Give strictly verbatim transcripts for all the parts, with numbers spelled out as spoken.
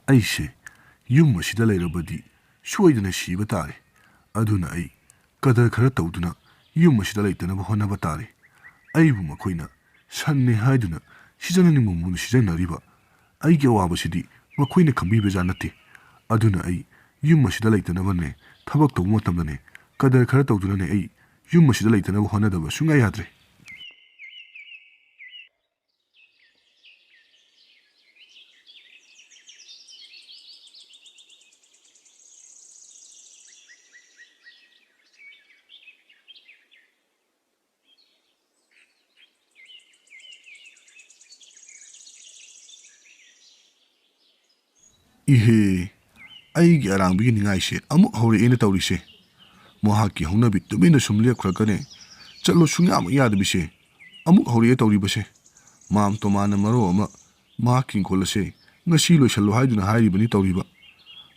ꯑꯩꯁꯦ ꯌꯨꯝ ꯑꯁꯤꯗ ꯂꯩꯔꯕꯗꯤ ꯁꯣꯏꯗꯅ ꯁꯤꯕ ꯇꯥꯔꯦ꯫ ꯑꯗꯨꯅ ꯑꯩ ꯀꯗꯔ ꯈꯔ ꯇꯧꯗꯨꯅ ꯌꯨꯝ ꯑꯁꯤꯗ ꯂꯩꯇꯅꯕ ꯍꯣꯠꯅꯕ ꯇꯥꯔꯦ꯫ ꯑꯩꯕꯨ ꯃꯈꯣꯏꯅ ꯁꯟꯅꯦ ꯍꯥꯏꯗꯨꯅ ꯁꯤꯖꯤꯟꯅꯅꯤꯡꯕ ꯃꯑꯣꯡꯗ ꯁꯤꯖꯤꯟꯅꯔꯤꯕ ꯑꯩꯒꯤ ꯑꯋꯥꯕꯁꯤꯗꯤ ꯃꯈꯣꯏꯅ ꯈꯪꯕꯤꯕꯖꯥꯠ ꯅꯠꯇꯦ꯫ ꯑꯗꯨꯅ ꯑꯩ ꯌꯨꯝ ꯑꯁꯤꯗ ꯂꯩꯇꯅꯕꯅꯦ, ꯊꯕꯛ ꯇꯧꯕ ꯃꯇꯝꯗꯅꯦ, ꯀꯗꯔ ꯈꯔ ꯇꯧꯗꯨꯅꯅꯦ ꯑꯩ ꯌꯨꯝ ꯑꯁꯤꯗ ꯂꯩꯇꯅꯕ ꯍꯣꯠꯅꯗꯕ ꯁꯨꯡꯌꯥ ꯌꯥꯗ꯭ꯔꯦ꯫ ꯏꯍꯦ, ꯑꯩꯒꯤ ꯑꯔꯥꯡꯕꯤꯒꯤ ꯅꯤꯡꯉꯥꯏꯁꯦ ꯑꯃꯨꯛ ꯍꯧꯔꯛꯑꯦꯅ ꯇꯧꯔꯤꯁꯦ꯫ ꯃꯍꯥꯛꯀꯤ ꯍꯧꯅꯕꯤ ꯇꯨꯃꯤꯟꯅ ꯁꯨꯝ ꯂꯦꯞꯈ꯭ꯔꯒꯅꯦ, ꯆꯠꯂꯣ ꯁꯨꯡꯌꯥꯃꯛ ꯌꯥꯗꯕꯤꯁꯦ ꯑꯃꯨꯛ ꯍꯧꯔꯛꯑꯦ ꯇꯧꯔꯤꯕꯁꯦ꯫ ꯃꯥꯝ ꯇꯣꯃꯥꯟꯅ ꯃꯔꯣꯜ ꯑꯃ ꯃꯍꯥꯛꯀꯤ ꯏꯪꯈꯣꯜ ꯑꯁꯦ ꯉꯁꯤ ꯂꯣꯏꯁꯜꯂꯨ ꯍꯥꯏꯗꯨꯅ ꯍꯥꯏꯔꯤꯕꯅꯤ ꯇꯧꯔꯤꯕ꯫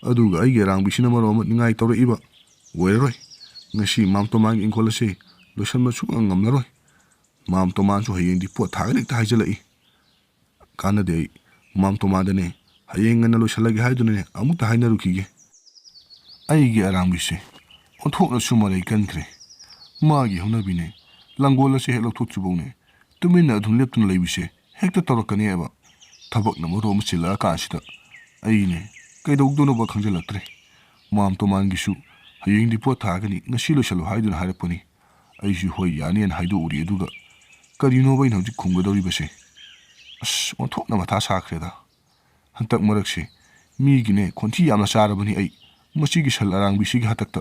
ꯑꯗꯨꯒ ꯑꯩꯒꯤ ꯑꯔꯥꯡꯕꯤꯁꯤꯅ ꯃꯔꯣꯜ ꯑꯃ ꯅꯤꯡꯉꯥꯏ ꯇꯧꯔꯛꯏꯕ꯫ ꯑꯣꯏꯔꯔꯣꯏ, ꯉꯁꯤ ꯃꯥꯝ ꯇꯣꯃꯥꯟꯒꯤ ꯏꯪꯈꯣꯜ ꯑꯁꯦ ꯂꯣꯏꯁꯟꯕ ꯁꯨꯡꯉꯝ ꯉꯝꯂꯔꯣꯏ꯫ ꯃꯥꯝ ꯇꯣꯃꯥꯟꯁꯨ ꯍꯌꯦꯡꯗꯤ ꯄꯣꯠ ꯊꯥꯒꯅꯤ ꯍꯦꯛꯇ ꯍꯥꯏꯖꯜꯂꯛꯏ꯫ ꯀꯥꯟꯅꯗꯦ, ꯑꯩ ꯃꯥꯝ ꯇꯣꯃꯥꯟꯗꯅꯦ ꯍꯌꯦꯡ ꯉꯟꯅ ꯂꯣꯏꯁꯤꯜꯂꯒꯦ ꯍꯥꯏꯗꯨꯅꯅꯦ ꯑꯃꯨꯛꯇ ꯍꯥꯏꯅꯔꯨꯈꯤꯒꯦ꯫ ꯑꯩꯒꯤ ꯑꯔꯥꯡꯕꯤꯁꯦ ꯑꯣꯟꯊꯣꯛꯅꯁꯨ ꯃꯔꯩ ꯀꯟꯈ꯭ꯔꯦ꯫ ꯃꯥꯒꯤ ꯍꯧꯅꯕꯤꯅꯦ, ꯂꯥꯡꯒꯣꯜ ꯑꯁꯦ ꯍꯦꯛ ꯂꯧꯊꯣꯛꯇ꯭ꯔꯤꯐꯥꯎꯅꯦ ꯇꯨꯃꯤꯟꯅ ꯑꯗꯨꯝ ꯂꯦꯞꯇꯨꯅ ꯂꯩꯕꯤꯁꯦ ꯍꯦꯛꯇ ꯇꯧꯔꯛꯀꯅꯦꯕ꯫ ꯊꯕꯛꯅ ꯃꯔꯣꯜ ꯑꯃ ꯆꯤꯜꯂꯛꯑꯀꯥꯟꯁꯤꯗ ꯑꯩꯅꯦ ꯀꯩꯗꯧꯗꯣꯏꯅꯣꯕ ꯈꯪꯖꯤꯜꯂꯛꯇ꯭ꯔꯦ꯫ ꯃꯥꯝ ꯇꯣꯃꯥꯟꯒꯤꯁꯨ ꯍꯌꯦꯡꯗꯤ ꯄꯣꯠ ꯊꯥꯒꯅꯤ, ꯉꯁꯤ ꯂꯣꯏꯁꯤꯜꯂꯨ ꯍꯥꯏꯗꯨꯅ ꯍꯥꯏꯔꯛꯄꯅꯤ꯫ ꯑꯩꯁꯨ ꯍꯣꯏ ꯌꯥꯅꯤꯅ ꯍꯥꯏꯗꯣꯛꯎꯔꯤ, ꯑꯗꯨꯒ ꯀꯔꯤꯅꯣꯕ ꯑꯩꯅ ꯍꯧꯖꯤꯛ ꯈꯨꯝꯒꯗꯧꯔꯤꯕꯁꯦ? ꯑꯁ, ꯑꯣꯟꯊꯣꯛꯅ ꯃꯊꯥ ꯁꯥꯈ꯭ꯔꯦꯗ꯫ ꯍꯟꯇꯛ ꯃꯔꯛꯁꯦ ꯃꯤꯒꯤꯅꯦ ꯈꯣꯟꯊꯤ ꯌꯥꯝꯅ ꯆꯥꯔꯕꯅꯤ ꯑꯩ, ꯃꯁꯤꯒꯤ ꯁꯟ ꯑꯔꯥꯡꯕꯤꯁꯤꯒꯤ ꯍꯥꯛꯇꯛꯇ꯫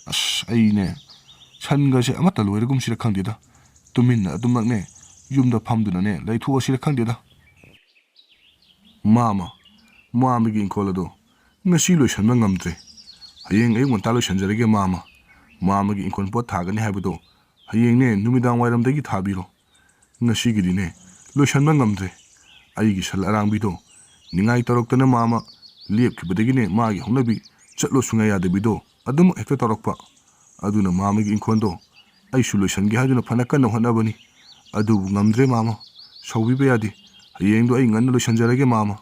ꯑꯁ, ꯑꯩꯅꯦ ꯁꯟꯒꯁꯦ ꯑꯃꯠꯇ ꯂꯣꯏꯔꯒꯨꯝꯁꯤꯔ ꯈꯪꯗꯦꯗ꯫ ꯇꯨꯃꯤꯟꯅ ꯑꯗꯨꯃꯛꯅꯦ ꯌꯨꯝꯗ ꯐꯝꯗꯨꯅꯅꯦ ꯂꯩꯊꯣꯛꯑꯁꯤꯔ ꯈꯪꯗꯦꯗ꯫ ꯃꯥꯃ, ꯃꯥꯃꯒꯤ ꯏꯪꯈꯣꯜ ꯑꯗꯣ ꯉꯁꯤ ꯂꯣꯏꯁꯟꯕ ꯉꯝꯗ꯭ꯔꯦ꯫ ꯍꯌꯦꯡ ꯑꯌꯨꯛ ꯉꯟꯇꯥ ꯂꯣꯏꯁꯟꯖꯔꯒꯦ ꯃꯥꯃ꯫ ꯃꯥꯃꯒꯤ ꯏꯪꯈꯣꯜ ꯄꯣꯠ ꯊꯥꯒꯅꯤ ꯍꯥꯏꯕꯗꯣ ꯍꯌꯦꯡꯅꯦ ꯅꯨꯃꯤꯗꯥꯡ ꯋꯥꯏꯔꯝꯗꯒꯤ ꯊꯥꯕꯤꯔꯣ꯫ ꯉꯁꯤꯒꯤꯗꯤꯅꯦ ꯂꯣꯏꯁꯟꯕ ꯉꯝꯗ꯭ꯔꯦ꯫ ꯑꯩꯒꯤ ꯁꯟ ꯑꯔꯥꯡꯕꯤꯗꯣ ꯅꯤꯡꯉꯥꯏ ꯇꯧꯔꯛꯇꯅ ꯃꯥꯃ ꯂꯦꯞꯈꯤꯕꯗꯒꯤꯅꯦ ꯃꯥꯒꯤ ꯍꯧꯅꯕꯤ ꯆꯠꯂꯣ ꯁꯨꯡꯌꯥ ꯌꯥꯗꯕꯤꯗꯣ ꯑꯗꯨꯃꯛ ꯍꯦꯛꯇ ꯇꯧꯔꯛꯄ꯫ ꯑꯗꯨꯅ ꯃꯥꯃꯒꯤ ꯏꯪꯈꯣꯜꯗꯣ ꯑꯩꯁꯨ ꯂꯣꯏꯁꯟꯒꯦ ꯍꯥꯏꯗꯨꯅ ꯐꯅ ꯀꯟꯅ ꯍꯣꯠꯅꯕꯅꯤ꯫ ꯑꯗꯨꯕꯨ ꯉꯝꯗ꯭ꯔꯦ ꯃꯥꯃ꯫ ꯁꯥꯎꯕꯤꯕ ꯌꯥꯗꯦ꯫ ꯍꯌꯦꯡꯗꯣ ꯑꯩ ꯉꯟꯅ ꯂꯣꯏꯁꯟꯖꯔꯒꯦ ꯃꯥꯃ꯫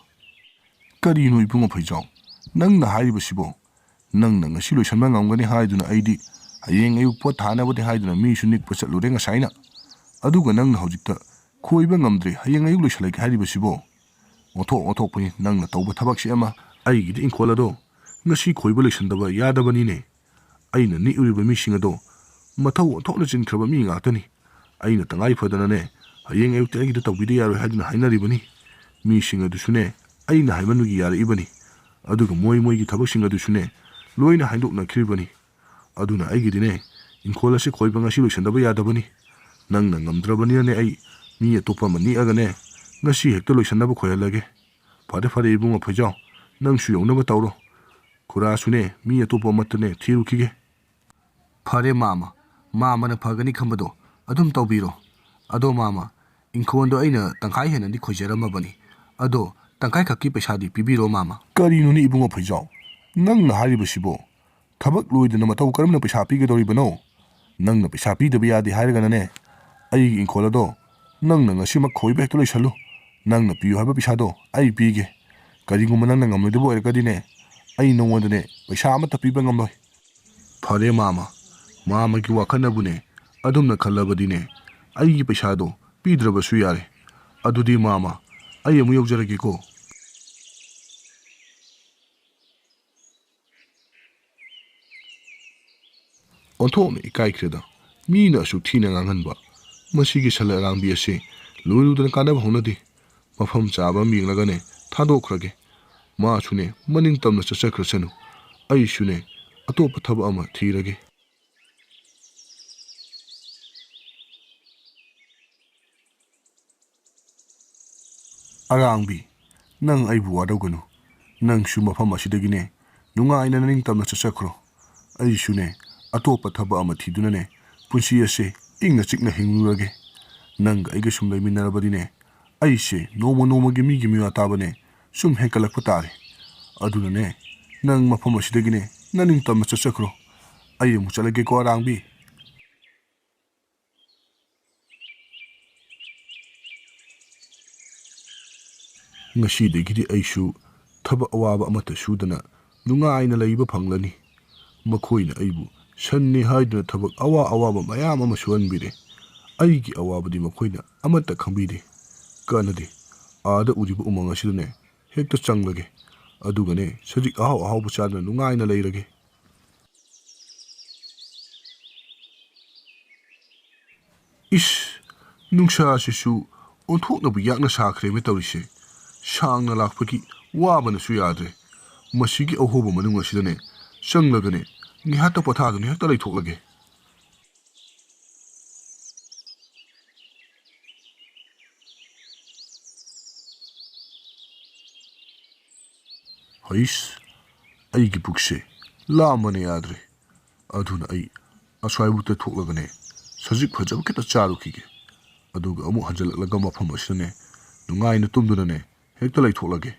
"ꯀꯔꯤꯅꯣ ꯏꯕꯨꯡꯉꯣ ꯐꯩꯖꯥꯎ, ꯅꯪꯅ ꯍꯥꯏꯔꯤꯕꯁꯤꯕꯣ? ꯅꯪꯅ ꯉꯁꯤ ꯂꯣꯏꯁꯤꯟꯕ ꯉꯝꯒꯅꯤ ꯍꯥꯏꯗꯨꯅ ꯑꯩꯗꯤ ꯍꯌꯦꯡ ꯑꯌꯨꯛ ꯄꯣꯠ ꯊꯥꯅꯕꯅꯤ ꯍꯥꯏꯗꯨꯅ ꯃꯤꯁꯨ ꯅꯤꯛꯄ ꯆꯠꯂꯨꯔꯦ ꯉꯁꯥꯏꯅ꯫ ꯑꯗꯨꯒ ꯅꯪꯅ ꯍꯧꯖꯤꯛꯇ ꯈꯣꯏꯕ ꯉꯝꯗ꯭ꯔꯦ, ꯍꯌꯦꯡ ꯑꯌꯨꯛ ꯂꯣꯏꯁꯤꯜꯂꯒꯦ ꯍꯥꯏꯔꯤꯕꯁꯤꯕꯣ? ꯑꯣꯟꯊꯣꯛ ꯑꯣꯟꯊꯣꯛꯄꯅꯤ ꯅꯪꯅ ꯇꯧꯕ ꯊꯕꯛꯁꯤ ꯑꯃ꯫ ꯑꯩꯒꯤꯗꯤ ꯏꯪꯈꯣꯜ ꯑꯗꯣ ꯉꯁꯤ ꯈꯣꯏꯕ ꯂꯣꯏꯁꯤꯟꯗꯕ ꯌꯥꯗꯕꯅꯤꯅꯦ꯫ ꯑꯩꯅ ꯅꯤꯛꯎꯔꯤꯕ ꯃꯤꯁꯤꯡ ꯑꯗꯣ ꯃꯊꯧ ꯑꯣꯟꯊꯣꯛꯅ ꯆꯤꯟꯈ꯭ꯔꯕ ꯃꯤ ꯉꯥꯛꯇꯅꯤ꯫ ꯑꯩꯅ ꯇꯉꯥꯏ ꯐꯗꯅꯅꯦ, ꯍꯌꯦꯡ ꯑꯌꯨꯛꯇ ꯑꯩꯒꯤꯗ ꯇꯧꯕꯤꯗ ꯌꯥꯔꯣꯏ ꯍꯥꯏꯗꯨꯅ ꯍꯥꯏꯅꯔꯤꯕꯅꯤ꯫ ꯃꯤꯁꯤꯡ ꯑꯗꯨꯁꯨꯅꯦ, ꯑꯩꯅ ꯍꯥꯏꯃꯟꯕꯒꯤ ꯌꯥꯔꯛꯏꯕꯅꯤ꯫ ꯑꯗꯨꯒ ꯃꯣꯏ ꯃꯣꯏꯒꯤ ꯊꯕꯛꯁꯤꯡ ꯑꯗꯨꯁꯨꯅꯦ, ꯂꯣꯏꯅ ꯍꯥꯏꯗꯣꯛꯅꯈ꯭ꯔꯤꯕꯅꯤ꯫ ꯑꯗꯨꯅ ꯑꯩꯒꯤꯗꯤꯅꯦ, ꯏꯪꯈꯣꯜ ꯑꯁꯤ ꯈꯣꯏꯕ ꯉꯁꯤ ꯂꯣꯏꯁꯤꯟꯗꯕ ꯌꯥꯗꯕꯅꯤ꯫ ꯅꯪꯅ ꯉꯝꯗ꯭ꯔꯕꯅꯤꯅꯅꯦ, ꯑꯩ ꯃꯤ ꯑꯇꯣꯞꯄ ꯑꯃ ꯅꯦꯛꯑꯒꯅꯦ, ꯉꯁꯤ ꯍꯦꯛꯇ ꯂꯣꯏꯁꯤꯟꯅꯕ ꯈꯣꯏꯍꯜꯂꯒꯦ꯫ ꯐꯔꯦ, ꯐꯔꯦ, ꯏꯕꯨꯡꯉꯣ ꯐꯩꯖꯥꯎ, ꯅꯪꯁꯨ ꯌꯧꯅꯕ ꯇꯧꯔꯣ꯫ ꯈꯨꯔꯥꯁꯨꯅꯦ, ꯃꯤ ꯑꯇꯣꯞꯄ ꯑꯃꯠꯇꯅꯦ ꯊꯤꯔꯨꯈꯤꯒꯦ꯫ ꯐꯔꯦ ꯃꯥꯃ, ꯃꯥꯃꯅ ꯐꯒꯅꯤ ꯈꯟꯕꯗꯣ ꯑꯗꯨꯝ ꯇꯧꯕꯤꯔꯣ꯫ ꯑꯗꯣ ꯃꯥꯃ, ꯏꯪꯈꯣꯜꯗꯣ ꯑꯩꯅ ꯇꯪꯈꯥꯏ ꯍꯦꯟꯅꯗꯤ ꯈꯣꯏꯖꯔꯝꯃꯕꯅꯤ꯫ ꯑꯗꯣ ꯇꯪꯈꯥꯏ ꯈꯛꯀꯤ ꯄꯩꯁꯥꯗꯤ ꯄꯤꯕꯤꯔꯣ ꯃꯥꯃ꯫ ꯀꯔꯤꯅꯣꯅꯦ ꯏꯕꯨꯡꯉꯣ ꯐꯩꯖꯥꯎ, ꯅꯪꯅ ꯍꯥꯏꯔꯤꯕꯁꯤꯕꯣ? ꯊꯕꯛ ꯂꯣꯏꯗꯅ ꯃꯇꯧ ꯀꯔꯝꯅ ꯄꯩꯁꯥ ꯄꯤꯒꯗꯧꯔꯤꯕꯅꯣ? ꯅꯪꯅ ꯄꯩꯁꯥ ꯄꯤꯗꯕ ꯌꯥꯗꯦ ꯍꯥꯏꯔꯒꯅꯅꯦ, ꯑꯩꯒꯤ ꯏꯪꯈꯣꯜ ꯑꯗꯣ ꯅꯪꯅ ꯉꯁꯤꯃꯛ ꯈꯣꯏꯕ ꯍꯦꯛꯇ ꯂꯣꯏꯁꯜꯂꯨ꯫ ꯅꯪꯅ ꯄꯤꯌꯨ ꯍꯥꯏꯕ ꯄꯩꯁꯥꯗꯣ ꯑꯩ ꯄꯤꯒꯦ꯫ ꯀꯔꯤꯒꯨꯝꯕ ꯅꯪꯅ ꯉꯝꯂꯣꯏꯗꯕ ꯑꯣꯏꯔꯒꯗꯤꯅꯦ, ꯑꯩ ꯅꯉꯣꯟꯗꯅꯦ ꯄꯩꯁꯥ ꯑꯃꯠꯇ ꯄꯤꯕ ꯉꯝꯂꯣꯏ꯫ ꯐꯔꯦ ꯃꯥꯃ, ꯃꯥꯃꯒꯤ ꯋꯥꯈꯜꯅꯕꯨꯅꯦ ꯑꯗꯨꯝꯅ ꯈꯜꯂꯕꯗꯤꯅꯦ, ꯑꯩꯒꯤ ꯄꯩꯁꯥꯗꯣ ꯄꯤꯗ꯭ꯔꯕꯁꯨ ꯌꯥꯔꯦ꯫ ꯑꯗꯨꯗꯤ ꯃꯥꯃ, ꯑꯩ ꯑꯃꯨꯛ ꯌꯧꯖꯔꯒꯦꯀꯣ꯫ ꯑꯣꯟꯊꯣꯛꯅ ꯏꯀꯥꯏꯈ꯭ꯔꯦꯗ, ꯃꯤꯅ ꯑꯁꯨꯛ ꯊꯤꯅ ꯉꯥꯡꯍꯟꯕ꯫ ꯃꯁꯤꯒꯤ ꯁꯜꯂ ꯑꯔꯥꯡꯕꯤ ꯑꯁꯤ ꯂꯣꯏꯔꯨꯗꯅ ꯀꯥꯟꯅꯕ ꯍꯧꯅꯗꯦ꯫ ꯃꯐꯝ ꯆꯥꯕ ꯑꯃ ꯌꯦꯡꯂꯒꯅꯦ ꯊꯥꯗꯣꯛꯈ꯭ꯔꯒꯦ꯫ ꯃꯥꯁꯨꯅꯦ ꯃꯅꯤꯡ ꯇꯝꯅ ꯆꯠꯆꯈ꯭ꯔꯁꯅꯨ꯫ ꯑꯩꯁꯨꯅꯦ ꯑꯇꯣꯞꯄ ꯊꯕꯛ ꯑꯃ ꯊꯤꯔꯒꯦ꯫ ꯑꯔꯥꯡꯕꯤ, ꯅꯪ ꯑꯩꯕꯨ ꯋꯥꯔꯧꯒꯅꯨ꯫ ꯅꯪꯁꯨ ꯃꯐꯝ ꯑꯁꯤꯗꯒꯤꯅꯦ ꯅꯨꯡꯉꯥꯏꯅ ꯅꯅꯤꯡꯇꯝꯅ ꯆꯠꯆꯈ꯭ꯔꯣ꯫ ꯑꯩꯁꯨꯅꯦ ꯑꯇꯣꯞꯄ ꯊꯕꯛ ꯑꯃ ꯊꯤꯗꯨꯅꯅꯦ ꯄꯨꯟꯁꯤ ꯑꯁꯦ ꯏꯪꯅ ꯆꯤꯛꯅ ꯍꯤꯡꯂꯨꯔꯒꯦ꯫ ꯅꯪꯒ ꯑꯩꯒ ꯁꯨꯝ ꯂꯩꯃꯤꯟꯅꯔꯕꯗꯤꯅꯦ, ꯑꯩꯁꯦ ꯅꯣꯡꯃ ꯅꯣꯡꯃꯒꯤ ꯃꯤꯒꯤ ꯃꯤꯋꯥ ꯇꯥꯕꯅꯦ ꯁꯨꯝ ꯍꯦꯟꯀꯠꯂꯛꯄ ꯇꯥꯔꯦ꯫ ꯑꯗꯨꯅꯅꯦ, ꯅꯪ ꯃꯐꯝ ꯑꯁꯤꯗꯒꯤꯅꯦ ꯅꯅꯤꯡꯇꯝꯅ ꯆꯠꯆꯈ꯭ꯔꯣ꯫ ꯑꯩ ꯑꯃꯨꯛ ꯆꯠꯂꯒꯦꯀꯣ, ꯑꯔꯥꯡꯕꯤ꯫ ꯉꯁꯤꯗꯒꯤꯗꯤ ꯑꯩꯁꯨ ꯊꯕꯛ ꯑꯋꯥꯕ ꯑꯃꯠꯇ ꯁꯨꯗꯅ ꯅꯨꯡꯉꯥꯏꯅ ꯂꯩꯕ ꯐꯪꯂꯅꯤ꯫ ꯃꯈꯣꯏꯅ ꯑꯩꯕꯨ ꯁꯟꯅꯤ ꯍꯥꯏꯗꯨꯅ ꯊꯕꯛ ꯑꯋꯥ ꯑꯋꯥꯕ ꯃꯌꯥꯝ ꯑꯃ ꯁꯨꯍꯟꯕꯤꯔꯦ꯫ ꯑꯩꯒꯤ ꯑꯋꯥꯕꯗꯤ ꯃꯈꯣꯏꯅ ꯑꯃꯠꯇ ꯈꯪꯕꯤꯗꯦ꯫ ꯀꯥꯟꯅꯗꯦ꯫ ꯑꯥꯗ ꯎꯔꯤꯕ ꯎꯃꯪ ꯑꯁꯤꯗꯅꯦ ꯍꯦꯛꯇ ꯆꯪꯂꯒꯦ꯫ ꯑꯗꯨꯒꯅꯦ ꯁꯖꯤꯛ ꯑꯍꯥꯎ ꯑꯍꯥꯎꯕ ꯆꯥꯗꯨꯅ ꯅꯨꯡꯉꯥꯏꯅ ꯂꯩꯔꯒꯦ꯫ ꯏꯁ, ꯅꯨꯡꯁꯥꯁꯤꯁꯨ ꯑꯣꯟꯊꯣꯛꯅꯕꯨ ꯌꯥꯛꯅ ꯁꯥꯈ꯭ꯔꯦꯃꯦ ꯇꯧꯔꯤꯁꯦ꯫ ꯁꯥꯡꯅ ꯂꯥꯛꯄꯒꯤ ꯋꯥꯕꯅꯁꯨ ꯌꯥꯗ꯭ꯔꯦ꯫ ꯃꯁꯤꯒꯤ ꯑꯍꯣꯕ ꯃꯅꯨꯡ ꯑꯁꯤꯗꯅꯦ ꯆꯪꯂꯒꯅꯦ ꯉꯥꯏꯍꯥꯛꯇ ꯄꯣꯊꯥꯗꯨꯅ ꯍꯦꯛꯇ ꯂꯩꯊꯣꯛꯂꯒꯦ꯫ ꯍꯩꯁ, ꯑꯩꯒꯤ ꯄꯨꯛꯁꯦ ꯂꯥꯝꯕꯅ ꯌꯥꯗ꯭ꯔꯦ꯫ ꯑꯗꯨꯅ ꯑꯩ ꯑꯁ꯭ꯋꯥꯏꯕꯨꯛꯇ ꯊꯣꯛꯂꯒꯅꯦ ꯁꯖꯤꯛ ꯐꯖꯕ ꯈꯤꯇ ꯆꯥꯔꯨꯈꯤꯒꯦ꯫ ꯑꯗꯨꯒ ꯑꯃꯨꯛ ꯍꯟꯖꯤꯜꯂꯛꯂꯒ ꯃꯐꯝ ꯑꯁꯤꯗꯅꯦ ꯅꯨꯡꯉꯥꯏꯅ ꯇꯨꯝꯗꯨꯅꯅꯦ ꯍꯦꯛꯇ ꯂꯩꯊꯣꯛꯂꯒꯦ꯫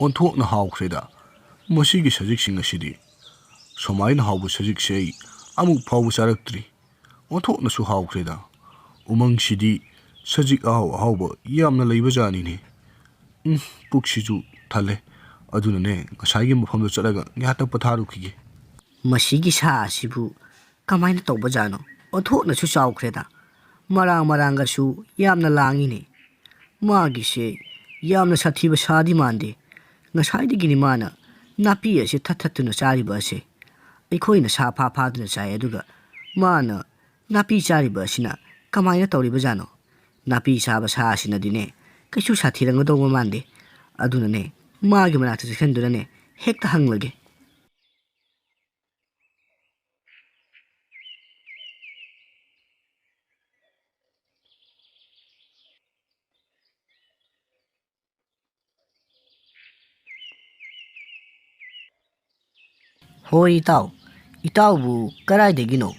ꯑꯣꯟꯊꯣꯛꯅ ꯍꯥꯎꯈ꯭ꯔꯦꯗ ꯃꯁꯤꯒꯤ ꯁꯖꯤꯛꯁꯤꯡ ꯑꯁꯤꯗꯤ꯫ ꯁꯨꯃꯥꯏꯅ ꯍꯥꯎꯕ ꯁꯖꯤꯛꯁꯦ ꯑꯩ ꯑꯃꯨꯛ ꯐꯥꯎꯕ ꯆꯥꯔꯛꯇ꯭ꯔꯤ꯫ ꯑꯣꯟꯊꯣꯛꯅꯁꯨ ꯍꯥꯎꯈ꯭ꯔꯦꯗ꯫ ꯎꯃꯪꯁꯤꯗꯤ ꯁꯖꯤꯛ ꯑꯍꯥꯎ ꯑꯍꯥꯎꯕ ꯌꯥꯝꯅ ꯂꯩꯕ ꯖꯥꯠꯅꯤꯅꯦ꯫ ꯎꯝ, ꯄꯨꯛꯁꯤꯁꯨ ꯊꯜꯂꯦ꯫ ꯑꯗꯨꯅꯅꯦ ꯉꯁꯥꯏꯒꯤ ꯃꯐꯝꯗ ꯆꯠꯂꯒ ꯉꯥꯏꯍꯥꯛꯇ ꯄꯣꯊꯥꯔꯨꯈꯤꯒꯦ꯫ ꯃꯁꯤꯒꯤ ꯁꯥ ꯑꯁꯤꯕꯨ ꯀꯃꯥꯏꯅ ꯇꯧꯕꯖꯥꯠꯅꯣ? ꯑꯣꯟꯊꯣꯛꯅꯁꯨ ꯆꯥꯎꯈ꯭ꯔꯦꯗ꯫ ꯃꯔꯥꯡ ꯃꯔꯥꯡꯒꯁꯨ ꯌꯥꯝꯅ ꯂꯥꯡꯉꯤꯅꯦ꯫ ꯃꯥꯒꯤꯁꯦ ꯌꯥꯝꯅ ꯁꯥꯊꯤꯕ ꯁꯥꯗꯤ ꯃꯥꯟꯗꯦ꯫ ꯉꯁꯥꯏꯗꯒꯤꯅꯤ ꯃꯥꯅ ꯅꯥꯄꯤ ꯑꯁꯤ ꯊꯠ ꯊꯠꯇꯨꯅ ꯆꯥꯔꯤꯕ ꯑꯁꯦ꯫ ꯑꯩꯈꯣꯏꯅ ꯁꯥ ꯐꯥ ꯐꯥꯗꯨꯅ ꯆꯥꯏ, ꯑꯗꯨꯒ ꯃꯥꯅ ꯅꯥꯄꯤ ꯆꯥꯔꯤꯕ ꯑꯁꯤꯅ ꯀꯃꯥꯏꯅ ꯇꯧꯔꯤꯕꯖꯥꯠꯅꯣ? ꯅꯥꯄꯤ ꯆꯥꯕ ꯁꯥ ꯑꯁꯤꯅꯗꯤꯅꯦ ꯀꯩꯁꯨ ꯁꯥꯊꯤꯔꯝꯒꯗꯧꯕ ꯃꯥꯟꯗꯦ꯫ ꯑꯗꯨꯅꯅꯦ ꯃꯥꯒꯤ ꯃꯅꯥꯛꯇ ꯆꯠꯁꯤꯟꯗꯨꯅꯅꯦ ꯍꯦꯛꯇ ꯍꯪꯂꯒꯦ꯫ ꯍꯣꯏ ꯏꯇꯥꯎ, ꯏꯇꯥꯎꯕꯨ ꯀꯗꯥꯏꯗꯒꯤꯅꯣ?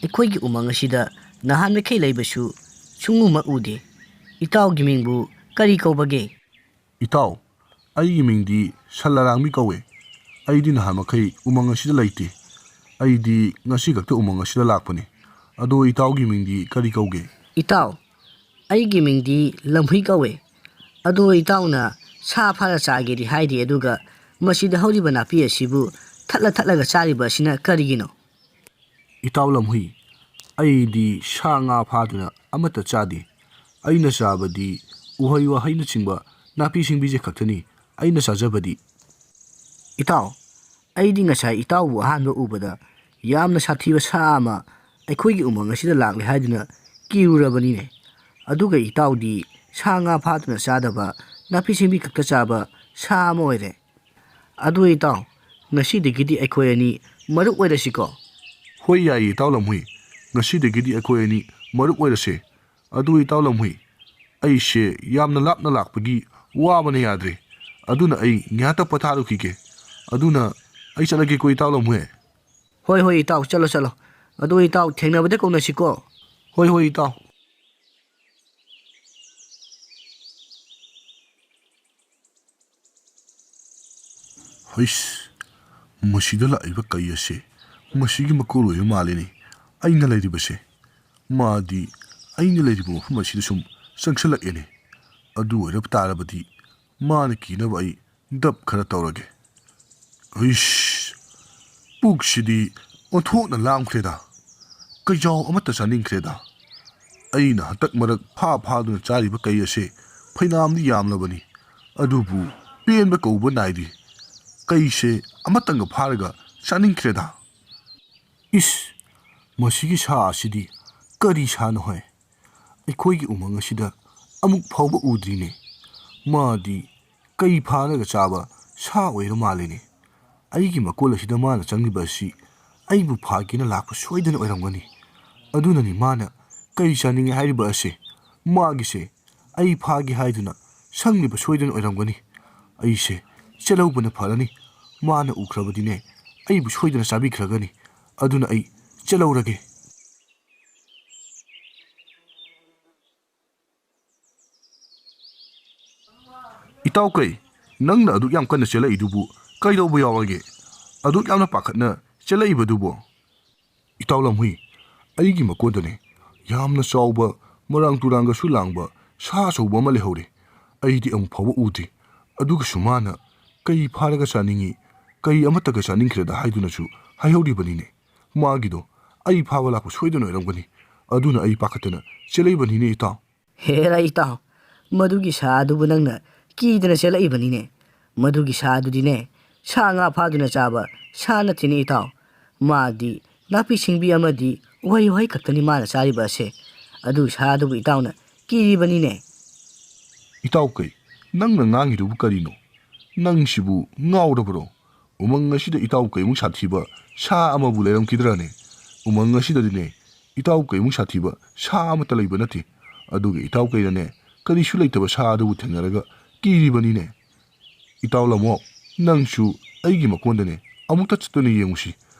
ꯑꯩꯈꯣꯏꯒꯤ ꯎꯃꯪ ꯑꯁꯤꯗ ꯅꯍꯥꯟꯃꯈꯩ ꯂꯩꯕꯁꯨ ꯁꯨꯡꯎꯃꯛ ꯎꯗꯦ꯫ ꯏꯇꯥꯎꯒꯤ ꯃꯤꯡꯕꯨ ꯀꯔꯤ ꯀꯧꯕꯒꯦ? ꯏꯇꯥꯎ, ꯑꯩꯒꯤ ꯃꯤꯡꯗꯤ ꯁꯟ ꯂꯔꯥꯡꯕꯤ ꯀꯧꯋꯦ꯫ ꯑꯩꯗꯤ ꯅꯍꯥꯟꯃꯈꯩ ꯎꯃꯪ ꯑꯁꯤꯗ ꯂꯩꯇꯦ꯫ ꯑꯩꯗꯤ ꯉꯁꯤ ꯈꯛꯇ ꯎꯃꯪ ꯑꯁꯤꯗ ꯂꯥꯛꯄꯅꯤ꯫ ꯑꯗꯣ ꯏꯇꯥꯎꯒꯤ ꯃꯤꯡꯗꯤ ꯀꯔꯤ ꯀꯧꯒꯦ? ꯏꯇꯥꯎ, ꯑꯩꯒꯤ ꯃꯤꯡꯗꯤ ꯂꯝꯍꯨꯏ ꯀꯧꯋꯦ꯫ ꯑꯗꯣ ꯏꯇꯥꯎꯅ ꯁꯥ ꯐꯥꯔ ꯆꯥꯒꯦꯗꯤ ꯍꯥꯏꯗꯦ, ꯑꯗꯨꯒ ꯃꯁꯤꯗ ꯍꯧꯔꯤꯕ ꯅꯥꯄꯤ ꯑꯁꯤꯕꯨ ꯊꯠꯂ ꯊꯠꯂꯒ ꯆꯥꯔꯤꯕ ꯑꯁꯤꯅ ꯀꯔꯤꯒꯤꯅꯣ? ꯏꯇꯥꯎ ꯂꯝꯍꯨꯏ, ꯑꯩꯗꯤ ꯁꯥ ꯉꯥ ꯐꯥꯗꯨꯅ ꯑꯃꯠꯇ ꯆꯥꯗꯦ꯫ ꯑꯩꯅ ꯆꯥꯕꯗꯤ ꯎꯍꯩ ꯋꯥꯍꯩꯅꯆꯤꯡꯕ ꯅꯥꯄꯤ ꯁꯤꯡꯕꯤꯁꯦ ꯈꯛꯇꯅꯤ ꯑꯩꯅ ꯆꯥꯖꯕꯗꯤ꯫ ꯏꯇꯥꯎ, ꯑꯩꯗꯤ ꯉꯁꯥꯏ ꯏꯇꯥꯎꯕꯨ ꯑꯍꯥꯟꯕ ꯎꯕꯗ ꯌꯥꯝꯅ ꯁꯥꯊꯤꯕ ꯁꯥ ꯑꯃ ꯑꯩꯈꯣꯏꯒꯤ ꯎꯃꯪ ꯑꯁꯤꯗ ꯂꯥꯛꯂꯦ ꯍꯥꯏꯗꯨꯅ ꯀꯤꯔꯨꯔꯕꯅꯤꯅꯦ꯫ ꯑꯗꯨꯒ ꯏꯇꯥꯎꯗꯤ ꯁꯥ ꯉꯥ ꯐꯥꯗꯨꯅ ꯆꯥꯗꯕ, ꯅꯥꯄꯤ ꯁꯤꯡꯕꯤ ꯈꯛꯇ ꯆꯥꯕ ꯁꯥ ꯑꯃ ꯑꯣꯏꯔꯦ꯫ ꯑꯗꯨ ꯏꯇꯥꯎ, ꯉꯁꯤꯗꯒꯤꯗꯤ ꯑꯩꯈꯣꯏ ꯑꯅꯤ ꯃꯔꯨꯞ ꯑꯣꯏꯔꯁꯤꯀꯣ? ꯍꯣꯏ, ꯌꯥꯏꯌꯦ ꯏꯇꯥꯎ ꯂꯝꯍꯨꯏ꯫ ꯉꯁꯤꯗꯒꯤꯗꯤ ꯑꯩꯈꯣꯏ ꯑꯅꯤ ꯃꯔꯨꯞ ꯑꯣꯏꯔꯁꯦ꯫ ꯑꯗꯨ ꯏꯇꯥꯎ ꯂꯝꯍꯨꯏ, ꯑꯩꯁꯦ ꯌꯥꯝꯅ ꯂꯥꯞꯅ ꯂꯥꯛꯄꯒꯤ ꯋꯥꯕꯅ ꯌꯥꯗ꯭ꯔꯦ꯫ ꯑꯗꯨꯅ ꯑꯩ ꯉꯥꯏꯍꯥꯛꯇ ꯄꯣꯊꯥꯔꯨꯈꯤꯒꯦ꯫ ꯑꯗꯨꯅ ꯑꯩ ꯆꯠꯂꯒꯦꯀꯣ ꯏꯇꯥꯎ ꯂꯝꯍꯨꯏ꯫ ꯍꯣꯏ, ꯍꯣꯏ ꯏꯇꯥꯎ, ꯆꯠꯂꯣ, ꯆꯠꯂꯣ꯫ ꯑꯗꯨ ꯏꯇꯥꯎ, ꯊꯦꯡꯅꯕꯗ ꯀꯧꯅꯁꯤꯀꯣ꯫ ꯍꯣꯏ, ꯍꯣꯏ ꯏꯇꯥꯎ꯫ ꯍꯩꯁ, ꯃꯁꯤꯗ ꯂꯥꯛꯏꯕ ꯀꯩ ꯑꯁꯦ ꯃꯁꯤꯒꯤ ꯃꯀꯣꯜ ꯑꯣꯏꯕ ꯃꯥꯜꯂꯤꯅꯦ꯫ ꯑꯩꯅ ꯂꯩꯔꯤꯕꯁꯦ, ꯃꯥꯗꯤ ꯑꯩꯅ ꯂꯩꯔꯤꯕ ꯃꯐꯝ ꯑꯁꯤꯗ ꯁꯨꯝ ꯆꯪꯁꯤꯜꯂꯛꯑꯦꯅꯦ꯫ ꯑꯗꯨ ꯑꯣꯏꯔꯕ ꯇꯥꯔꯕꯗꯤ ꯃꯥꯅ ꯀꯤꯅꯕ ꯑꯩ ꯗꯞ ꯈꯔ ꯇꯧꯔꯒꯦ꯫ ꯍꯩꯁ, ꯄꯨꯛꯁꯤꯗꯤ ꯑꯣꯟꯊꯣꯛꯅ ꯂꯥꯝꯈ꯭ꯔꯦꯗ꯫ ꯀꯩꯖꯥꯎ ꯑꯃꯠꯇ ꯆꯥꯅꯤꯡꯈ꯭ꯔꯦꯗ꯫ ꯑꯩꯅ ꯍꯟꯇꯛ ꯃꯔꯛ ꯐꯥ ꯐꯥꯗꯨꯅ ꯆꯥꯔꯤꯕ ꯀꯩ ꯑꯁꯦ ꯐꯩꯅꯥꯝꯗꯤ ꯌꯥꯝꯂꯕꯅꯤ, ꯑꯗꯨꯕꯨ ꯄꯦꯟꯕ ꯀꯧꯕ ꯅꯥꯏꯗꯦ꯫ ꯀꯩꯁꯦ ꯑꯃꯇꯪꯒ ꯐꯥꯔꯒ ꯆꯥꯅꯤꯡꯈ꯭ꯔꯦꯗ꯫ ꯏꯁ, ꯃꯁꯤꯒꯤ ꯁꯥ ꯑꯁꯤꯗꯤ ꯀꯔꯤ ꯁꯥꯅꯣ ꯍꯥꯏ? ꯑꯩꯈꯣꯏꯒꯤ ꯎꯃꯪ ꯑꯁꯤꯗ ꯑꯃꯨꯛ ꯐꯥꯎꯕ ꯎꯗ꯭ꯔꯤꯅꯦ꯫ ꯃꯥꯗꯤ ꯀꯩ ꯐꯥꯔꯒ ꯆꯥꯕ ꯁꯥ ꯑꯣꯏꯔ ꯃꯥꯜꯂꯦꯅꯦ꯫ ꯑꯩꯒꯤ ꯃꯀꯣꯜ ꯑꯁꯤꯗ ꯃꯥꯅ ꯆꯪꯂꯤꯕ ꯑꯁꯤ ꯑꯩꯕꯨ ꯐꯥꯒꯦꯅ ꯂꯥꯛꯄ ꯁꯣꯏꯗꯅ ꯑꯣꯏꯔꯝꯒꯅꯤ꯫ ꯑꯗꯨꯅꯅꯤ ꯃꯥꯅ ꯀꯩ ꯆꯥꯅꯤꯡꯉꯦ ꯍꯥꯏꯔꯤꯕ ꯑꯁꯦ꯫ ꯃꯥꯒꯤꯁꯦ ꯑꯩ ꯐꯥꯒꯦ ꯍꯥꯏꯗꯨꯅ ꯁꯪꯂꯤꯕ ꯁꯣꯏꯗꯅ ꯑꯣꯏꯔꯝꯒꯅꯤ꯫ ꯑꯩꯁꯦ ꯆꯦꯜꯍꯧꯕꯅ ꯐꯔꯅꯤ꯫ ꯃꯥꯅ ꯎꯈ꯭ꯔꯕꯗꯤꯅꯦ, ꯑꯩꯕꯨ ꯁꯣꯏꯗꯅ ꯆꯥꯕꯤꯈ꯭ꯔꯒꯅꯤ꯫ ꯑꯗꯨꯅ ꯑꯩ ꯆꯦꯜꯍꯧꯔꯒꯦ꯫ "ꯏꯇꯥꯎ ꯀꯩ, ꯅꯪꯅ ꯑꯗꯨꯛ ꯌꯥꯝ ꯀꯟꯅ ꯆꯦꯜꯂꯛꯏꯗꯨꯕꯨ ꯀꯩꯗꯧꯕ ꯌꯥꯎꯔꯒꯦ? ꯑꯗꯨꯛ ꯌꯥꯝꯅ ꯄꯥꯈꯠꯅ ꯆꯦꯜꯂꯛꯏꯕꯗꯨꯕꯨ?" "ꯏꯇꯥꯎ ꯂꯝꯍꯨꯏ, ꯑꯩꯒꯤ ꯃꯀꯣꯟꯗꯅꯦ ꯌꯥꯝꯅ ꯆꯥꯎꯕ, ꯃꯔꯥꯡ ꯇꯨꯔꯥꯡꯒꯁꯨ ꯂꯥꯡꯕ ꯁꯥ ꯑꯆꯧꯕ ꯑꯃ ꯂꯩꯍꯧꯔꯦ꯫ ꯑꯩꯗꯤ ꯑꯃꯨꯛ ꯐꯥꯎꯕ ꯎꯗ꯭ꯔꯤ꯫ ꯑꯗꯨꯒꯁꯨ ꯃꯥꯅ ꯀꯩ ꯐꯥꯔꯒ ꯆꯥꯅꯤꯡꯉꯤ, ꯀꯩ ꯑꯃꯠꯇꯒ ꯆꯥꯅꯤꯡꯈ꯭ꯔꯦꯗ ꯍꯥꯏꯗꯨꯅꯁꯨ ꯍꯥꯏꯍꯧꯔꯤꯕꯅꯤꯅꯦ꯫ ꯃꯥꯒꯤꯗꯣ ꯑꯩ ꯐꯥꯕ ꯂꯥꯛꯄ ꯁꯣꯏꯗꯅ ꯑꯣꯏꯔꯝꯒꯅꯤ꯫ ꯑꯗꯨꯅ ꯑꯩ ꯄꯥꯈꯠꯇꯅ ꯆꯦꯜꯂꯛꯏꯕꯅꯤꯅꯦ ꯏꯇꯥꯎ꯫" "ꯍꯦꯔꯥ ꯏꯇꯥꯎ, ꯃꯗꯨꯒꯤ ꯁꯥ ꯑꯗꯨꯕꯨ ꯅꯪꯅ ꯀꯤꯗꯅ ꯆꯦꯜꯂꯛꯏꯕꯅꯤꯅꯦ꯫ ꯃꯗꯨꯒꯤ ꯁꯥ ꯑꯗꯨꯗꯤꯅꯦ, ꯁꯥ ꯉꯥ ꯐꯥꯗꯨꯅ ꯆꯥꯕ ꯁꯥ ꯅꯠꯇꯦꯅꯦ ꯏꯇꯥꯎ꯫ ꯃꯥꯗꯤ ꯅꯥꯄꯤ ꯁꯤꯡꯕꯤ ꯑꯃꯗꯤ ꯎꯍꯩ ꯋꯥꯍꯩ ꯈꯛꯇꯅꯤ ꯃꯥꯅ ꯆꯥꯔꯤꯕ ꯑꯁꯦ꯫ ꯑꯗꯨ ꯁꯥ ꯑꯗꯨꯕꯨ ꯏꯇꯥꯎꯅ ꯀꯤꯔꯤꯕꯅꯤꯅꯦ꯫" "ꯏꯇꯥꯎ ꯀꯩ, ꯅꯪꯅ ꯉꯥꯡꯉꯤꯗꯨꯕꯨ ꯀꯔꯤꯅꯣ? ꯅꯪꯁꯤꯕꯨ ꯉꯥꯎꯔꯕ꯭ꯔꯣ? ꯎꯃꯪ ꯑꯁꯤꯗ ꯏꯇꯥꯎ ꯀꯩꯃꯨꯛ ꯁꯥꯊꯤꯕ ꯁꯥ ꯑꯃꯕꯨ ꯂꯩꯔꯝꯈꯤꯗ꯭ꯔꯅꯦ? ꯎꯃꯪ ꯑꯁꯤꯗꯗꯤꯅꯦ ꯏꯇꯥꯎ ꯀꯩꯃꯨꯛ ꯁꯥꯊꯤꯕ ꯁꯥ ꯑꯃꯠꯇ ꯂꯩꯕ ꯅꯠꯇꯦ꯫ ꯑꯗꯨꯒ ꯏꯇꯥꯎ ꯀꯩꯅꯅꯦ ꯀꯔꯤꯁꯨ ꯂꯩꯇꯕ ꯁꯥ ꯑꯗꯨꯕꯨ ꯊꯦꯡꯅꯔꯒ ꯀꯤꯔꯤꯕꯅꯤꯅꯦ꯫ ꯏꯇꯥꯎ ꯂꯝꯑꯣꯛ, ꯅꯪꯁꯨ ꯑꯩꯒꯤ ꯃꯀꯣꯟꯗꯅꯦ ꯑꯃꯨꯛꯇ ꯆꯠꯇꯨꯅ ꯌꯦꯡꯉꯨꯁꯤ꯫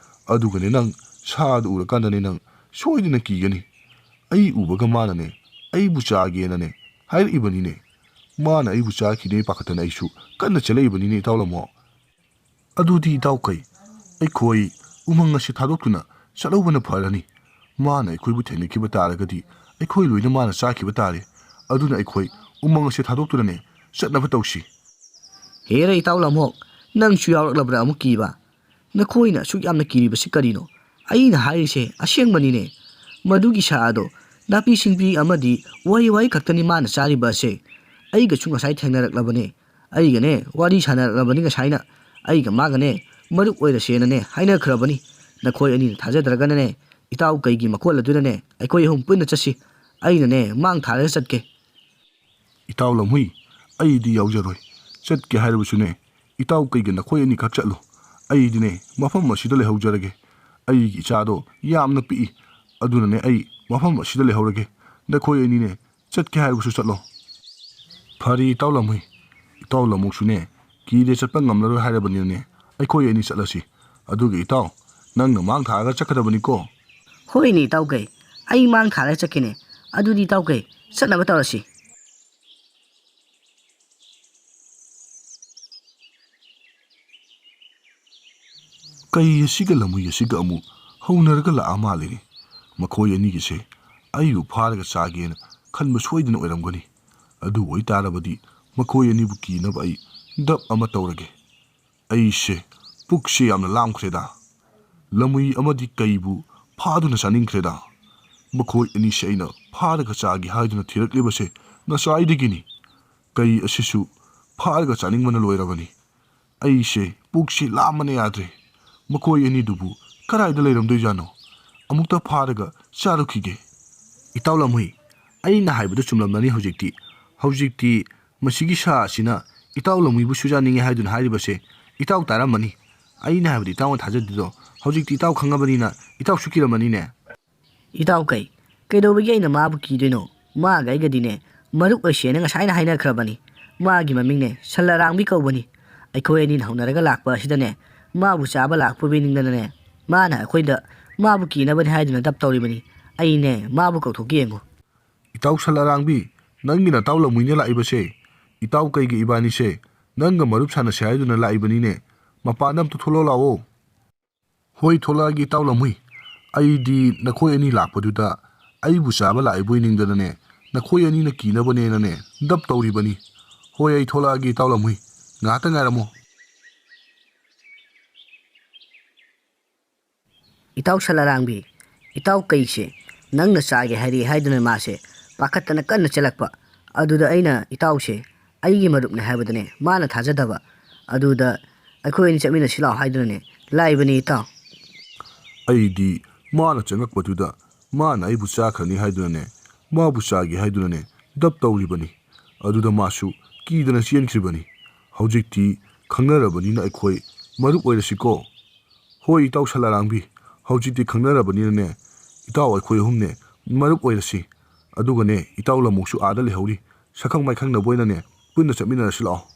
ꯑꯗꯨꯒꯅꯦ ꯅꯪ ꯁꯥ ꯑꯗꯨ ꯎꯔꯀꯥꯟꯗꯅꯦ ꯅꯪ ꯁꯣꯏꯗꯅ ꯀꯤꯒꯅꯤ꯫ ꯑꯩ ꯎꯕꯒ ꯃꯥꯅꯅꯦ ꯑꯩꯕꯨ ꯆꯥꯒꯦꯅꯅꯦ ꯍꯥꯏꯔꯛꯏꯕꯅꯤꯅꯦ꯫ ꯃꯥꯅ ꯑꯩꯕꯨ ꯆꯥꯈꯤꯅꯦ ꯄꯥꯈꯠꯇꯅ ꯑꯩꯁꯨ ꯀꯟꯅ ꯆꯦꯜꯂꯛꯏꯕꯅꯤꯅꯦ ꯏꯇꯥꯎ ꯂꯝꯑꯣꯛ꯫" "ꯑꯗꯨꯗꯤ ꯏꯇꯥꯎ ꯀꯩ, ꯑꯩꯈꯣꯏ ꯎꯃꯪ ꯑꯁꯤ ꯊꯥꯗꯣꯛꯇꯨꯅ ꯆꯠꯍꯧꯕꯅ ꯐꯔꯅꯤ꯫ ꯃꯥꯅ ꯑꯩꯈꯣꯏꯕꯨ ꯊꯦꯡꯅꯈꯤꯕ ꯇꯥꯔꯒꯗꯤ ꯑꯩꯈꯣꯏ ꯂꯣꯏꯅ ꯃꯥꯅ ꯆꯥꯈꯤꯕ ꯇꯥꯔꯦ꯫ ꯑꯗꯨꯅ ꯑꯩꯈꯣꯏ ꯎꯃꯪ ꯑꯁꯤ ꯊꯥꯗꯣꯛꯇꯨꯅꯅꯦ ꯆꯠꯅꯕ ꯇꯧꯁꯤ꯫" "ꯍꯦꯔꯥ ꯏꯇꯥꯎ ꯂꯝꯍꯣꯛ, ꯅꯪꯁꯨ ꯌꯥꯎꯔꯛꯂꯕ꯭ꯔꯥ ꯑꯃꯨꯛ ꯀꯤꯕ? ꯅꯈꯣꯏꯅ ꯑꯁꯨꯛ ꯌꯥꯝꯅ ꯀꯤꯔꯤꯕꯁꯤ ꯀꯔꯤꯅꯣ? ꯑꯩꯅ ꯍꯥꯏꯔꯤꯁꯦ ꯑꯁꯦꯡꯕꯅꯤꯅꯦ꯫ ꯃꯗꯨꯒꯤ ꯁꯥ ꯑꯗꯣ ꯅꯥꯄꯤ ꯁꯤꯡꯕꯤ ꯑꯃꯗꯤ ꯎꯍꯩ ꯋꯥꯍꯩ ꯈꯛꯇꯅꯤ ꯃꯥꯅ ꯆꯥꯔꯤꯕ ꯑꯁꯦ꯫ ꯑꯩꯒꯁꯨ ꯉꯁꯥꯏ ꯊꯦꯡꯅꯔꯛꯂꯕꯅꯦ꯫ ꯑꯩꯒꯅꯦ ꯋꯥꯔꯤ ꯁꯥꯟꯅꯔꯛꯂꯕꯅꯤ ꯉꯁꯥꯏꯅ꯫ ꯑꯩꯒ ꯃꯥꯒꯅꯦ ꯃꯔꯨꯞ ꯑꯣꯏꯔꯁꯦꯅꯅꯦ ꯍꯥꯏꯅꯈ꯭ꯔꯕꯅꯤ꯫ ꯅꯈꯣꯏ ꯑꯅꯤꯅ ꯊꯥꯖꯗ꯭ꯔꯒꯅꯅꯦ ꯏꯇꯥꯎ ꯀꯩꯒꯤ ꯃꯀꯣꯜ ꯑꯗꯨꯗꯅꯦ ꯑꯩꯈꯣꯏ ꯑꯍꯨꯝ ꯄꯨꯟꯅ ꯆꯠꯁꯤ꯫ ꯑꯩꯅꯅꯦ ꯃꯥꯡ ꯊꯥꯔꯒ ꯆꯠꯀꯦ꯫" "ꯏꯇꯥꯎ ꯂꯝꯍꯨꯏ, ꯑꯩꯗꯤ ꯌꯥꯎꯖꯔꯣꯏ꯫ ꯆꯠꯀꯦ ꯍꯥꯏꯔꯕꯁꯨꯅꯦ ꯏꯇꯥꯎ ꯀꯩꯒ ꯅꯈꯣꯏ ꯑꯅꯤꯈꯛ ꯆꯠꯂꯨ꯫ ꯑꯩꯗꯤꯅꯦ ꯃꯐꯝ ꯑꯁꯤꯗ ꯂꯩꯍꯧꯖꯔꯒꯦ꯫ ꯑꯩꯒꯤ ꯏꯆꯥꯗꯣ ꯌꯥꯝꯅ ꯄꯤꯛꯏ꯫ ꯑꯗꯨꯅꯅꯦ ꯑꯩ ꯃꯐꯝ ꯑꯁꯤꯗ ꯂꯩꯍꯧꯔꯒꯦ꯫ ꯅꯈꯣꯏ ꯑꯅꯤꯅꯦ ꯆꯠꯀꯦ ꯍꯥꯏꯔꯕꯁꯨ ꯆꯠꯂꯣ꯫" "ꯐꯔꯦ ꯏꯇꯥꯎ ꯂꯝꯍꯨꯏ, ꯏꯇꯥꯎ ꯂꯝꯍꯣꯛꯁꯨꯅꯦ ꯀꯤꯔꯦ ꯆꯠꯄ ꯉꯝꯂꯔꯣꯏ ꯍꯥꯏꯔꯕꯅꯤꯅꯅꯦ ꯑꯩꯈꯣꯏ ꯑꯅꯤ ꯆꯠꯂꯁꯤ꯫ ꯑꯗꯨꯒ ꯏꯇꯥꯎ, ꯅꯪꯅ ꯃꯥꯡ ꯊꯥꯔꯒ ꯆꯠꯀꯗꯕꯅꯤꯀꯣ꯫" "ꯍꯣꯏꯅꯦ ꯏꯇꯥꯎ ꯀꯩ, ꯑꯩ ꯃꯥꯡ ꯊꯥꯔꯒ ꯆꯠꯀꯦꯅꯦ꯫ ꯑꯗꯨꯗꯤ ꯏꯇꯥꯎ ꯀꯩ, ꯆꯠꯅꯕ ꯇꯧꯔꯁꯤ꯫" ꯀꯩ ꯑꯁꯤꯒ ꯂꯝꯍꯨꯏ ꯑꯁꯤꯒ ꯑꯃꯨꯛ ꯍꯧꯅꯔꯒ ꯂꯥꯛꯑ ꯃꯥꯜꯂꯤꯅꯦ꯫ ꯃꯈꯣꯏ ꯑꯅꯤꯒꯤꯁꯦ ꯑꯩꯕꯨ ꯐꯥꯔꯒ ꯆꯥꯒꯦꯅ ꯈꯟꯕ ꯁꯣꯏꯗꯅ ꯑꯣꯏꯔꯝꯒꯅꯤ꯫ ꯑꯗꯨ ꯑꯣꯏꯇꯥꯔꯕꯗꯤ ꯃꯈꯣꯏ ꯑꯅꯤꯕꯨ ꯀꯤꯅꯕ ꯑꯩ ꯗꯞ ꯑꯃ ꯇꯧꯔꯒꯦ꯫ ꯑꯩꯁꯦ ꯄꯨꯛꯁꯦ ꯌꯥꯝꯅ ꯂꯥꯝꯈ꯭ꯔꯦꯗ꯫ ꯂꯝꯍꯨꯏ ꯑꯃꯗꯤ ꯀꯩꯕꯨ ꯐꯥꯗꯨꯅ ꯆꯥꯅꯤꯡꯈ꯭ꯔꯦꯗ꯫ ꯃꯈꯣꯏ ꯑꯅꯤꯁꯦ ꯑꯩꯅ ꯐꯥꯔꯒ ꯆꯥꯒꯦ ꯍꯥꯏꯗꯨꯅ ꯊꯤꯔꯛꯂꯤꯕꯁꯦ ꯉꯁꯥꯏꯗꯒꯤꯅꯤ꯫ ꯀꯩ ꯑꯁꯤꯁꯨ ꯐꯥꯔꯒ ꯆꯥꯅꯤꯡꯕꯅ ꯂꯣꯏꯔꯕꯅꯤ꯫ ꯑꯩꯁꯦ ꯄꯨꯛꯁꯤ ꯂꯥꯝꯕꯅ ꯌꯥꯗ꯭ꯔꯦ꯫ ꯃꯈꯣꯏ ꯑꯅꯤꯗꯨꯕꯨ ꯀꯗꯥꯏꯗ ꯂꯩꯔꯝꯗꯣꯏꯖꯥꯠꯅꯣ? ꯑꯃꯨꯛꯇ ꯐꯥꯔꯒ ꯆꯥꯔꯨꯈꯤꯒꯦ꯫ ꯏꯇꯥꯎ ꯂꯝꯍꯨꯏ, ꯑꯩꯅ ꯍꯥꯏꯕꯗꯨ ꯆꯨꯝꯂꯝꯂꯅꯤ ꯍꯧꯖꯤꯛꯇꯤ꯫ ꯍꯧꯖꯤꯛꯇꯤ ꯃꯁꯤꯒꯤ ꯁꯥ ꯑꯁꯤꯅ ꯏꯇꯥꯎ ꯂꯝꯍꯨꯏꯕꯨꯁꯨ ꯆꯥꯅꯤꯡꯉꯤ ꯍꯥꯏꯗꯨꯅ ꯍꯥꯏꯔꯤꯕꯁꯦ ꯏꯇꯥꯎ ꯇꯥꯔꯝꯃꯅꯤ꯫ ꯑꯩꯅ ꯍꯥꯏꯕꯗꯤ ꯏꯇꯥꯎꯅ ꯊꯥꯖꯗꯦꯗꯣ꯫ ꯍꯧꯖꯤꯛꯇꯤ ꯏꯇꯥꯎ ꯈꯪꯉꯕꯅꯤꯅ ꯏꯇꯥꯎꯁꯨ ꯀꯤꯔꯝꯃꯅꯤꯅꯦ꯫ ꯏꯇꯥꯎ ꯀꯩ, ꯀꯩꯗꯧꯕꯒꯤ ꯑꯩꯅ ꯃꯥꯕꯨ ꯀꯤꯗꯣꯏꯅꯣ? ꯃꯥꯒ ꯑꯩꯒꯗꯤꯅꯦ ꯃꯔꯨꯞ ꯑꯣꯏꯁꯦꯅ ꯉꯁꯥꯏꯅ ꯍꯥꯏꯅꯈ꯭ꯔꯕꯅꯤ꯫ ꯃꯥꯒꯤ ꯃꯃꯤꯡꯅꯦ ꯁꯟ ꯑꯔꯥꯡꯕꯤ ꯀꯧꯕꯅꯤ꯫ ꯑꯩꯈꯣꯏ ꯑꯅꯤꯅ ꯍꯧꯅꯔꯒ ꯂꯥꯛꯄ ꯑꯁꯤꯗꯅꯦ ꯃꯥꯕꯨ ꯆꯥꯕ ꯂꯥꯛꯄ ꯅꯤꯡꯗꯅꯅꯦ ꯃꯥꯅ ꯑꯩꯈꯣꯏꯗ ꯃꯥꯕꯨ ꯀꯤꯅꯕꯅꯤ ꯍꯥꯏꯗꯨꯅ ꯗꯞ ꯇꯧꯔꯤꯕꯅꯤ꯫ ꯑꯩꯅꯦ ꯃꯥꯕꯨ ꯀꯧꯊꯣꯛꯀꯦ ꯌꯦꯡꯉꯨ꯫ ꯏꯇꯥꯎ ꯁꯟ ꯑꯔꯥꯡꯕꯤ, ꯅꯪꯒꯤ ꯅꯇꯥꯎ ꯂꯝꯍꯨꯏꯅ ꯂꯥꯛꯏꯕꯁꯦ ꯏꯇꯥꯎ ꯀꯩꯒ ꯏꯕꯥꯅꯤꯁꯦ ꯅꯪꯒ ꯃꯔꯨꯞ ꯁꯥꯟꯅꯁꯦ ꯍꯥꯏꯗꯨꯅ ꯂꯥꯛꯏꯕꯅꯤꯅꯦ꯫ ꯃꯄꯥꯟꯗ ꯑꯝꯇ ꯊꯣꯛꯂꯛꯑꯣ ꯂꯥꯛꯑꯣ꯫ ꯍꯣꯏ, ꯊꯣꯛꯂꯛꯑꯒꯦ ꯏꯇꯥꯎ ꯂꯝꯍꯨꯏ꯫ ꯑꯩꯗꯤ ꯅꯈꯣꯏ ꯑꯅꯤ ꯂꯥꯛꯄꯗꯨꯗ ꯑꯩꯕꯨ ꯆꯥꯕ ꯂꯥꯛꯏꯕꯣꯏ ꯅꯤꯡꯗꯅꯅꯦ, ꯅꯈꯣꯏ ꯑꯅꯤꯅ ꯀꯤꯅꯕꯅꯦꯅꯅꯦ ꯗꯞ ꯇꯧꯔꯤꯕꯅꯤ꯫ ꯍꯣꯏ, ꯑꯩ ꯊꯣꯛꯂꯛꯑꯒꯦ ꯏꯇꯥꯎ ꯂꯝꯍꯨꯏ, ꯉꯥꯏꯍꯥꯛꯇ ꯉꯥꯏꯔꯝꯃꯣ꯫ ꯏꯇꯥꯎ ꯁꯟ ꯑꯔꯥꯡꯕꯤ, ꯏꯇꯥꯎ ꯀꯩꯁꯦ ꯅꯪꯅ ꯆꯥꯒꯦ ꯍꯥꯏꯔꯛꯑꯦ ꯍꯥꯏꯗꯨꯅ ꯃꯥꯁꯦ ꯄꯥꯈꯠꯇꯅ ꯀꯟꯅ ꯆꯦꯜꯂꯛꯄ꯫ ꯑꯗꯨꯗ ꯑꯩꯅ ꯏꯇꯥꯎꯁꯦ ꯑꯩꯒꯤ ꯃꯔꯨꯞꯅꯦ ꯍꯥꯏꯕꯗꯅꯦ ꯃꯥꯅ ꯊꯥꯖꯗꯕ꯫ ꯑꯗꯨꯗ ꯑꯩꯈꯣꯏ ꯑꯅꯤ ꯆꯠꯃꯤꯟꯅꯁꯤ ꯂꯥꯛꯑꯣ ꯍꯥꯏꯗꯨꯅꯅꯦ ꯂꯥꯛꯏꯕꯅꯤ ꯏꯇꯥꯎ꯫ ꯑꯩꯗꯤ ꯃꯥꯅ ꯆꯪꯉꯛꯄꯗꯨꯗ ꯃꯥꯅ ꯑꯩꯕꯨ ꯆꯥꯈ꯭ꯔꯅꯤ ꯍꯥꯏꯗꯨꯅꯅꯦ, ꯃꯥꯕꯨ ꯆꯥꯒꯦ ꯍꯥꯏꯗꯨꯅꯅꯦ ꯗꯞ ꯇꯧꯔꯤꯕꯅꯤ꯫ ꯑꯗꯨꯗ ꯃꯥꯁꯨ ꯀꯤꯗꯅ ꯆꯦꯟꯈ꯭ꯔꯤꯕꯅꯤ꯫ ꯍꯧꯖꯤꯛꯇꯤ ꯈꯪꯅꯔꯕꯅꯤꯅ ꯑꯩꯈꯣꯏ ꯃꯔꯨꯞ ꯑꯣꯏꯔꯁꯤꯀꯣ꯫ ꯍꯣꯏ ꯏꯇꯥꯎ ꯁꯟ ꯑꯔꯥꯡꯕꯤ, ꯍꯧꯖꯤꯛꯇꯤ ꯈꯪꯅꯔꯕꯅꯤꯅꯅꯦ ꯏꯇꯥꯎ ꯑꯩꯈꯣꯏ ꯑꯍꯨꯝꯅꯦ ꯃꯔꯨꯞ ꯑꯣꯏꯔꯁꯤ꯫ ꯑꯗꯨꯒꯅꯦ ꯏꯇꯥꯎ ꯂꯝꯍꯨꯏꯁꯨ ꯑꯥꯗ ꯂꯩꯍꯧꯔꯤ, ꯁꯛꯈꯪ ꯃꯥꯏꯈꯪꯅꯕ ꯑꯣꯏꯅꯅꯦ ꯄꯨꯟꯅ ꯆꯠꯃꯤꯟꯅꯔꯁꯤ ꯂꯥꯛꯑꯣ꯫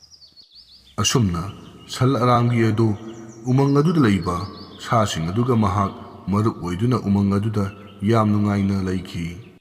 ꯑꯁꯨꯝꯅ ꯁꯟ ꯑꯔꯥꯡꯕꯤ ꯑꯗꯨ ꯎꯃꯪ ꯑꯗꯨꯗ ꯂꯩꯕ ꯁꯥꯁꯤꯡ ꯑꯗꯨꯒ ꯃꯍꯥꯛ ꯃꯔꯨꯞ ꯑꯣꯏꯗꯨꯅ ꯎꯃꯪ ꯑꯗꯨꯗ ꯌꯥꯝ ꯅꯨꯡꯉꯥꯏꯅ ꯂꯩꯈꯤ꯫